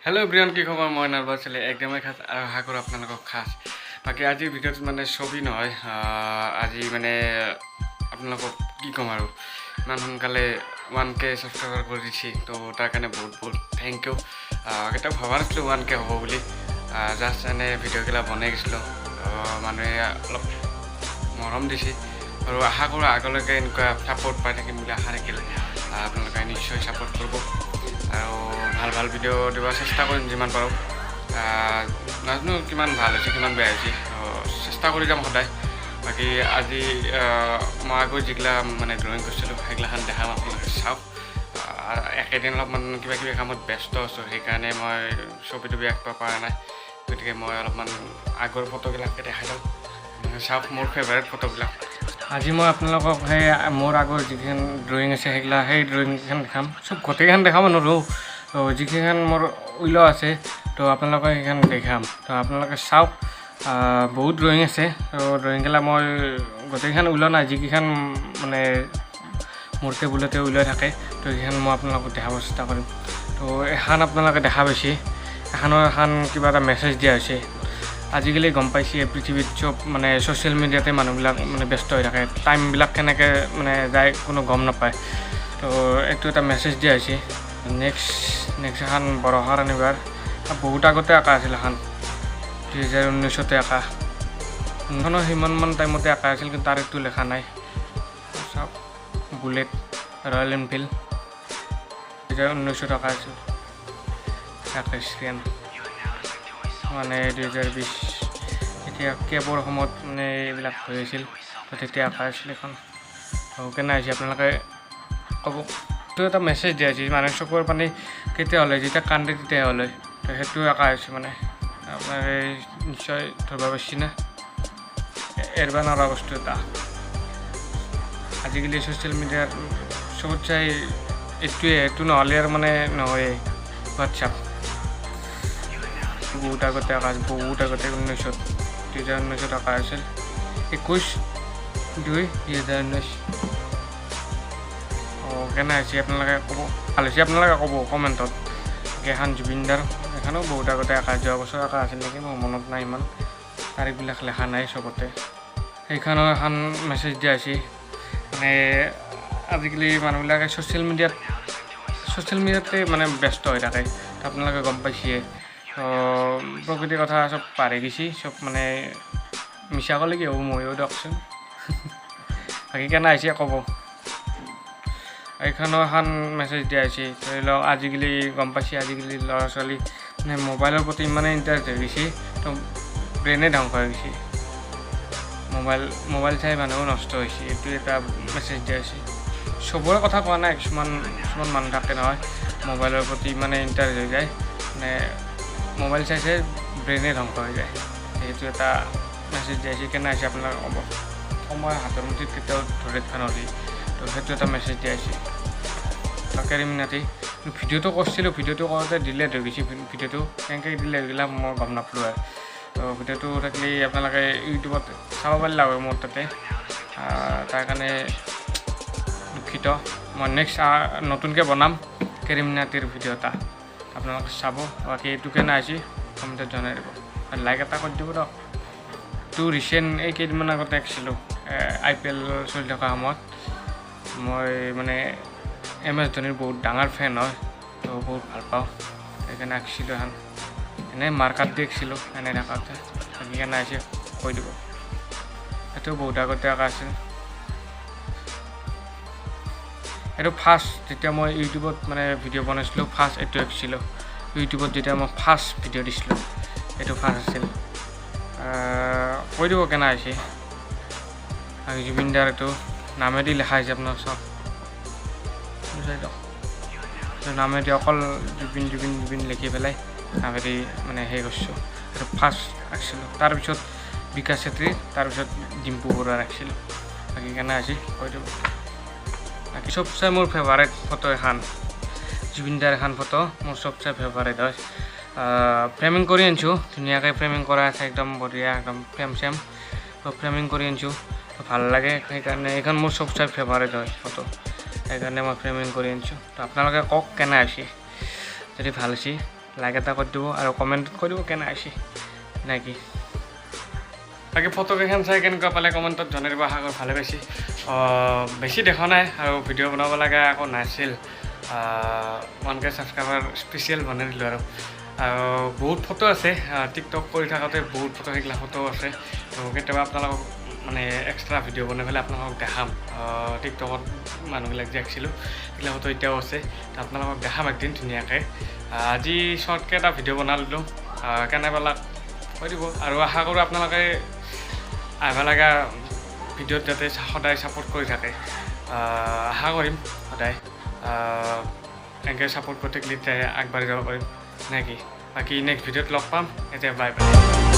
Hello' everyone, কি খবৰ? মই নলবাৰী ছোৱালী একদমেই খাচ আৰু আশা কৰোঁ আপোনালোকক খাচ। বাকী আজিৰ ভিডিঅ'টোত মানে ছবি নহয়, আজি মানে আপোনালোকক কি ক'ম আৰু, ইমান সোনকালে 1K subscriber কৰি দিছে। তো তাৰ কাৰণে বহুত বহুত thank U. কেতিয়াও ভবা নাছিলোঁ 1K হ'ব বুলি। জাষ্ট এনে ভিডিঅ'গিলা বনাই গৈছিলোঁ, মানুহে অলপ মৰম দিছে আৰু আশা কৰোঁ আগলৈকে এনেকুৱা ছাপৰ্ট পাই থাকিম বুলি আশা থাকিল। আপোনালোকে নিশ্চয় ছাপৰ্ট কৰিব আৰু ভাল ভাল ভিডিঅ' দিব চেষ্টা কৰিম যিমান পাৰোঁ। নাজানো কিমান ভাল হৈছে, কিমান বেয়া হৈছে, চেষ্টা কৰি যাম সদায়। বাকী আজি মই আগত যিগিলা মানে ড্ৰয়িং কৰিছিলোঁ, সেইগিলাখন দেখাম, আপোনালোকে চাওক। একেদিন অলপমান কিবা কিবি কামত ব্যস্ত আছোঁ, সেইকাৰণে মই ছবি তবি আঁকিব পৰা নাই। গতিকে মই অলপমান আগৰ ফটোবিলাকে দেখাই লওঁ। চাওক মোৰ ফেভাৰেট ফটোবিলাক। আজি মই আপোনালোকক সেই মোৰ আগৰ যিকেইখন ড্ৰয়িং আছে, সেইগিলা সেই ড্ৰয়িংকেইখন দেখাম। চব গোটেইকেইখন দেখাব নোৱাৰোঁ, তো যিকেইখন মোৰ উইল আছে, তো আপোনালোকক সেইখন দেখাম। তো আপোনালোকে চাওক। বহুত ড্ৰয়িং আছে। তো ড্ৰয়িংগিলা মই গোটেইকেইখন ওলোৱা নাই, যিকেইখন মানে মোৰ টেবুলতে ওলাই থাকে, তো সেইখন মই আপোনালোকক দেখাব চেষ্টা কৰিম। তো এখন আপোনালোকে দেখা পাইছে, এখনৰ এখন কিবা এটা মেছেজ দিয়া হৈছে। আজিকালি গম পাইছে, পৃথিৱীত চব মানে ছ'চিয়েল মিডিয়াতে মানুহবিলাক মানে ব্যস্ত হৈ থাকে। টাইমবিলাক কেনেকৈ মানে যায়, কোনো গম নাপায়। তো এইটো এটা মেছেজ দিয়া হৈছে। নেক্সট নেক্সট এখন বৰষাৰ আনিবাৰ বহুত আগতে আঁকা আছিল। এখন 2019তে আঁকা। সেইখনো সিমানমান টাইমতে আঁকা আছিল, কিন্তু তাৰিখটো লেখা নাই। চাওক, বুলেট ৰয়েল এনফিল্ড, 2019ত আঁকা আছিল। ৰাকেশ, মানে 2020, এতিয়া কেবৰ সময়ত মানে এইবিলাক হৈ আছিল, তো তেতিয়া আঁকা আছিল এখন। তো কেনে হৈছে আপোনালোকে ক'ব। এইটো এটা মেছেজ দিয়া হৈছে, মানুহ চকুৰ পানী কেতিয়া ওলায়? যেতিয়া কান্দে তেতিয়া ওলায়। তো সেইটো আঁকা হৈছে। মানে আপোনালোকে নিশ্চয় ধৰিব পাৰিছে না, এৰবা নোৱাৰা বস্তু এটা। আজিকালি ছ'চিয়েল মিডিয়াত চবত চাই এইটোৱে, এইটো নহ'লে আৰু মানে নহয়েই। হোৱাটছআপ বহুত আগতে আঁকা আছিল, বহুত আগতে, 19ত, 2019ত আঁকা আছিল, 21/2/2019। অঁ, কেনে হৈছে আপোনালোকে ক'ব। ভাল হৈছে আপোনালোকে ক'ব কমেণ্টত। এখন জুবিনদাৰ, এখনো বহুত আগতে আঁকা, যোৱা বছৰ আঁকা আছিল নেকি, মোৰ মনত নাই ইমান, তাৰিখবিলাক লেখা নাই চবতে। সেইখনো এখন মেছেজ দিয়া হৈছে। মানে আজিকালি মানুহবিলাকে ছ'চিয়েল মিডিয়াতে মানে ব্যস্ত হৈ থাকে, আপোনালোকে গম পাইছে। তো প্ৰকৃতিৰ কথা চব পাহৰি গৈছে চব। মানে মিছা ক'লে কি হ'ব, ময়ো দিয়কচোন। বাকী কেনে হৈছে ক'ব। এইখনো এখন মেছেজ দিয়া হৈছে। ধৰি লওক, আজিকালি গম পাইছে, আজিকালি ল'ৰা ছোৱালী মানে মোবাইলৰ প্ৰতি ইমানেই ইণ্টাৰেষ্ট হৈ গৈছে, তো ব্ৰেইনে ধ্বংস হৈ গৈছে। মোবাইল মোবাইল চাই মানুহো নষ্ট হৈছে, এইটো এটা মেছেজ দিয়া হৈছে। চবৰে কথা কোৱা নাই, কিছুমান কিছুমান মানুহ থাকে নহয়, মোবাইলৰ প্ৰতি ইমানেই ইণ্টাৰেষ্ট হৈ যায়, মানে মোবাইল চাই চাই ব্ৰেইনে ধ্বংস হৈ যায়। সেইটো এটা মেছেজ দিয়া হৈছে। কেনে হৈছে আপোনালোকে ক'ব। সময় হাতৰ মুঠিত, কেতিয়াও ধৰি ৰাখিব নোৱাৰি। তো সেইটো এটা মেছেজ দিয়া হৈছে। কেৰিমিনাটি ভিডিঅ'টো কৰিছিলোঁ, ভিডিঅ'টো কৰোঁতে ডিলেট হৈ গৈছে। ভিডিঅ'টো কেনেকৈ ডিলেট হৈ গ'লে মই গম নাপালোঁ আৰু। তো ভিডিঅ'টো থাকিলে আপোনালোকে ইউটিউবত চাব পাৰিলে হয় মোৰ তাতে। তাৰ কাৰণে দুখিত মই। নেক্সট নতুনকৈ বনাম কেৰিমিনাটিৰ ভিডিঅ' এটা, আপোনালোকে চাব। বাকী এইটো কেনে হৈছে কমেণ্টত জনাই দিব আৰু লাইক এটা কৰি দিব দিয়ক। তো ৰিচেণ্ট এই কেইদিনমান আগতে আঁকিছিলোঁ, আইপিএল চলি থকা সময়ত। মই মানে এম এছ ধোনীৰ বহুত ডাঙৰ ফেন হয়, তো বহুত ভাল পাওঁ, সেইকাৰণে আঁকিছিলোঁ এখন। এনেই মাৰ্কাৰ দি আঁকিছিলোঁ এনেই থাকোঁতে। বাকী কেনে হৈছে কৈ দিব। সেইটো বহুত আগতে আঁকা আছিল। এইটো ফাৰ্ষ্ট যেতিয়া মই ইউটিউবত মানে ভিডিঅ' বনাইছিলোঁ, ফাৰ্ষ্ট এইটো আঁকিছিলোঁ। ইউটিউবত যেতিয়া মই ফাৰ্ষ্ট ভিডিঅ' দিছিলোঁ, এইটো ফাৰ্ষ্ট আছিল। কৈ দিব কেনে হৈছে। আৰু জুবিনদাৰ এইটো নামেদি লেখা হৈছে, আপোনাৰ চাওক, দিয়ক। নামেদি অকল জুবিন জুবিন জুবিন লিখি পেলাই নামেদি মানে সেই কৰিছোঁ। সেইটো ফাৰ্ষ্ট আঁকিছিলোঁ। তাৰপিছত বিকাশ চেত্ৰী, তাৰপিছত ডিম্পু বৰুৱা আঁকিছিলোঁ। বাকী কেনে হৈছে কৈ দিব। বাকী চবচে মোৰ ফেভাৰেট ফটো এখন জুবিনদাৰ এখন ফটো মোৰ চবচে ফেভাৰেট হয়। ফ্ৰেমিং কৰি আনিছোঁ, ধুনীয়াকৈ ফ্ৰেমিং কৰা আছে, একদম বঢ়িয়া, একদম ফ্ৰেম চেম ফ্ৰেমিং কৰি আনিছোঁ। ভাল লাগে, সেইকাৰণে এইখন মোৰ চবচে ফেভাৰেট হয় ফটো, সেইকাৰণে মই ফ্ৰেমিং কৰি আনিছোঁ। তো আপোনালোকে কওক কেনে হৈছে। যদি ভাল হৈছে লাইক এটা কৰি দিব আৰু কমেণ্টত কৈ দিব কেনে আহিছে নেকি। বাকী ফটোকেইখন চাই কেনেকুৱা পালে কমেণ্টত জনাই দিব। আশা কৰোঁ ভালে পাইছে। বেছি দেখা নাই আৰু ভিডিঅ' বনাব লগা একো নাছিল। 1K subscriber special বনাই দিলোঁ আৰু আৰু বহুত ফটো আছে। টিকটক কৰি থাকোঁতে বহুত ফটো, সেইগিলা ফটো আছে। তো কেতিয়াবা আপোনালোকক মানে এক্সট্ৰা ভিডিঅ' বনাই পেলাই আপোনালোকক দেখাম। টিকটকত মানুহবিলাক যে আঁকিছিলোঁ, সেইগিলা ফটো এতিয়াও আছে। তো আপোনালোকক দেখাম একদিন ধুনীয়াকৈ। আজি শ্বৰ্টকৈ এটা ভিডিঅ' বনাই দিলোঁ। কেনে পালাক কৈ দিব আৰু আশা কৰোঁ আপোনালোকে আহিব লগা ভিডিঅ'ত যাতে সদায় ছাপোৰ্ট কৰি থাকে। আশা কৰিম সদায় এনেকৈ ছাপোৰ্ট কৰি থাকিলে তেতিয়া আগবাঢ়ি যাব পাৰিম, নে কি? বাকী নেক্সট ভিডিঅ'ত লগ পাম। এতিয়া বাই বাই।